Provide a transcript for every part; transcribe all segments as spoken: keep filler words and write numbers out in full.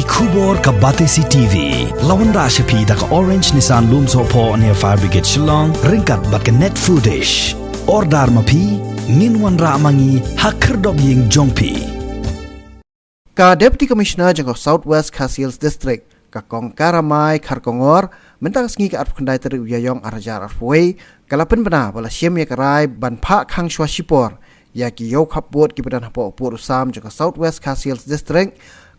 Khubor ka Batesi TV la wanrah sha phi da ka Orange Nissan Lumsohphoh near Fire Brigade Shillong, ryngkat bad ka Net Foodish. Order ma phi, ngin wanrah ma ngi ha khyrdop ïing jong phi. Ka Deputy Commissioner jong ka South West Khasi Hills District, ka Kong Karamai Kharkongor, mynta ka sngi ka arphew khyndai tarik u Ïaïong arhajar arphew wei, ka la pynbna ba la shim ïa ka rai ban phah khang shuwa shipor ïa ki ïew khapbud kiba don hapoh pud u sam jong ka South West Khasi Hills District,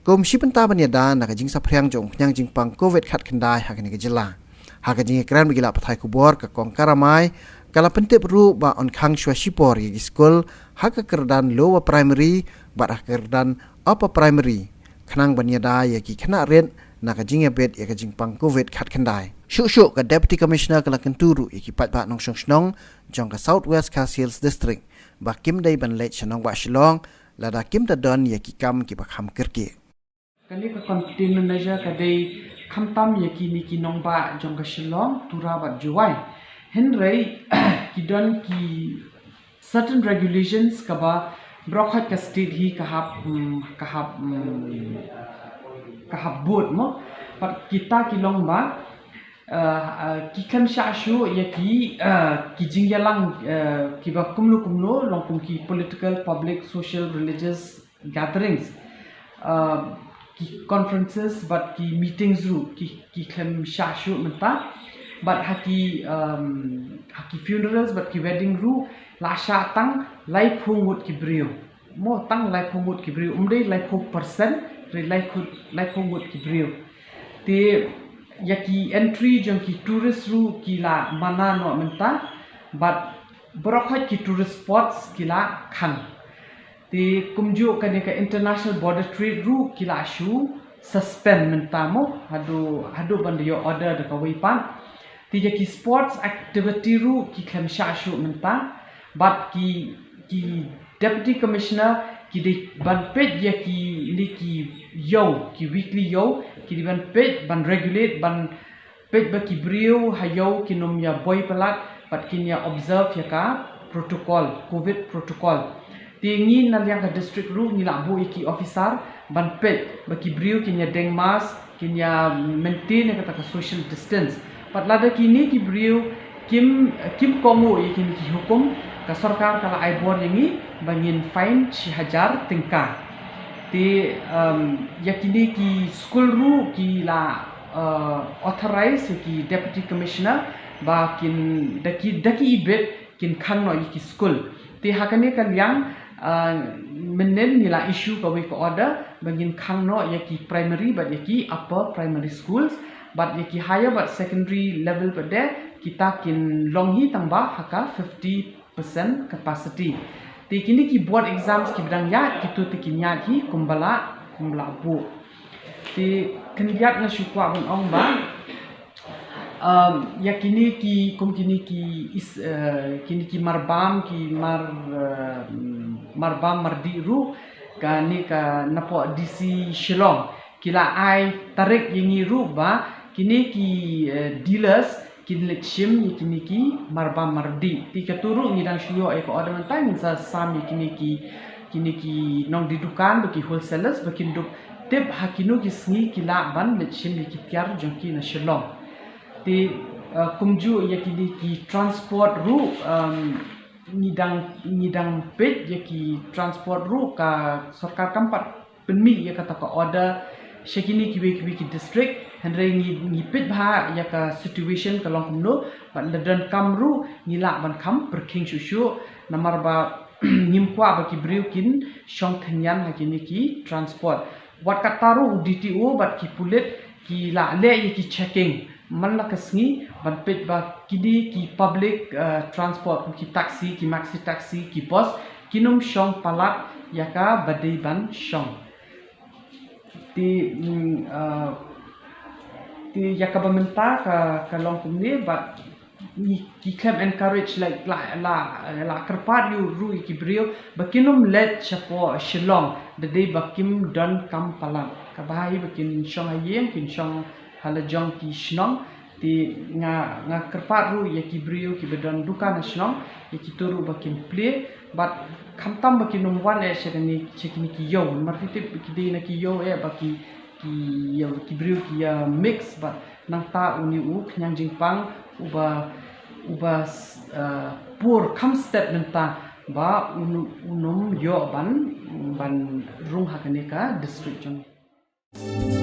kum shi bynta ban ïada na ka jingsaphriang jong u khñiang jingpang Covid khatkhyndai ha kane ka jylla. Ha ka jingïakren bad ki lad pathai khubor, ka Kong Karamai ka la pyntip ruh ba yn khang shuwa shipor ïa ki skul ha ka kyrdan Lower Primary bad ha ka kyrdan Upper Primary, khnang ban ïada ïa ki khynnah rit na ka jingïabit ïa ka jingpang Covid khatkhyndai. Shuh shuh ka Deputy Commissioner ka la kyntu ruh ïa ki paidbah nongshong shnong jong ka South West Khasi Hills District ba kim dei ban leit sha nongbah Shillong lada kim da don ïa ki kam kiba kham kyrkieh. Kane ka containment measure ka dei khamtam ïa kine ki nongbah jong ka Shillong, Tura bad Jowai. Hynrei ki don ki certain regulations kaba baroh khoit ka state hi ka hap, mm, ka hap, mm, ka hap bud mo. Bad kita ki long ba, uh, uh, ki khlem shah shuh ïa ki, uh, ki jingïalang, uh, kiba kumno kumno, long kum ki political, public, social, religious gatherings, uh, ki conferences bad ki meetings ruh ki, ki khlem shah shuh mynta. Bad ha ki, um, ha ki funerals bad ki wedding ruh la shah tang laiphew ngut ki briew. Mo, tang laiphew ngut ki briew, ym dei laiphew percent, dei laiphew, laiphew ngut ki briew. Te ïa ki entry jong ki tourist ruh ki la mana noh mynta, bad baroh khoit ki tourist spots ki la khang. Te kumjuh kane ka international border trade ruh ki la shu suspend mynta mo, haduh, haduh ban da ïoh order da kawei pat. Te ïa ki sports activity ruh ki khlem shah shuh mynta, bad ki, ki Deputy Commissioner ki dei ban peit ïa kine ki ïew, ki weekly ïew, ki dei ban peit, ban regulate, ban peit ba ki briew ha ïew kin ym ïa boi palat, bad kin ïa observe ïa ka protocol, Covid protocol. Te ngi na liang ka district ruh ngi la buh ïa ki officer ban peit ba ki briew kin ïa deng mask, kin ïa maintain ïa kata ka social distance. Bad lada kine ki briew kim, kim kohnguh ïa kine ki hukum, ka sorkar ka la ai bor ïa ngi ba ngin fine shi hajar tyngka. Te, um, ïa kine ki skul ruh ki la, uh, authorize ïa ki Deputy Commissioner ba kin da ki, da ki ibit kin khang noh ïa ki skul. Te ha kane ka liang, ah, mynnin ngi la issue kawei ka order ba ngin khang noh ïa ki primary bad ïa ki upper primary schools, bad ïa ki higher bad secondary level pat de kita kin long hi tang ba ha ka fifty percent capacity. Te kine ki board exams kiba dang ïaid, kito te kin ïaid hi kumba la, kumba la buh. Te khyndiat nga shu kwah ban ong ba, um, ïa kine ki, kum kine ki is, eh, kine ki marbam, ki mar, eh, marbam mardih ruh, kane ka napoh D C Shillong ki la ai tarik ïa ngi ruh ba kine ki, eh, dealers kin leit shim ïa kine ki marbam mardih. Te kato ruh ngi dang shu ïoh ïa ka order mynta, ngin sa sam ïa kine ki, kine ki nongdie dukan, ba ki wholesalers, ba kin dup tip ha kino ki sngi ki lah ban leit shim ïa ki tiar jong ki na Shillong. Te, eh, kumjuh ïa kine ki transport ruh, um, ngi dang, ngi dang peit ïa ki transport ruh, ka sorkar kam pat pynmih ïa kata ka order sha kine kiwei kiwei ki district, hynrei ngi, ngi peit bha ïa ka situation ka long kumno, bad lada donkam ruh ngi lah ban kham pyrkhing shuh shuh, namar ba ngim kwah ba ki briew kin shong thyngian ha kine ki transport. Wat kata ruh u D T O bad ki pulit ki la leh ïa ki checking man la ka sngi ban peit ba kine ki public, eh, transport, ki taxi, ki maxi taxi, ki bus, kin ym shong palat ïa kaba dei ban shong. Te, mm, eh, te ïa kaba mynta ka, ka long kumne, bad ngi, ki khlem encourage, like, la, la, la kyrpad ïa ruh ïa ki briew ba kin ym leit shapoh Shillong da dei ba kim donkam palat. Kaba bha hi ba kin shong ha ïing, kin shong ha la jong ki shnong. Te nga, nga kyrpad ruh ïa ki briew kiba don dukan ha shnong, ïa kito ruh ba kin plie, bad khamtam ba kin ym wan eh sha kine, sha kine ki ïew, namar phi tip ki dei na ki ïew eh ba ki, ki ïa ki briew ki ïa mix bad nangta une u khñiang jingpang uba uba uh, pur kham step mynta ba un um ïoh ban ban rung ha kane ka district jong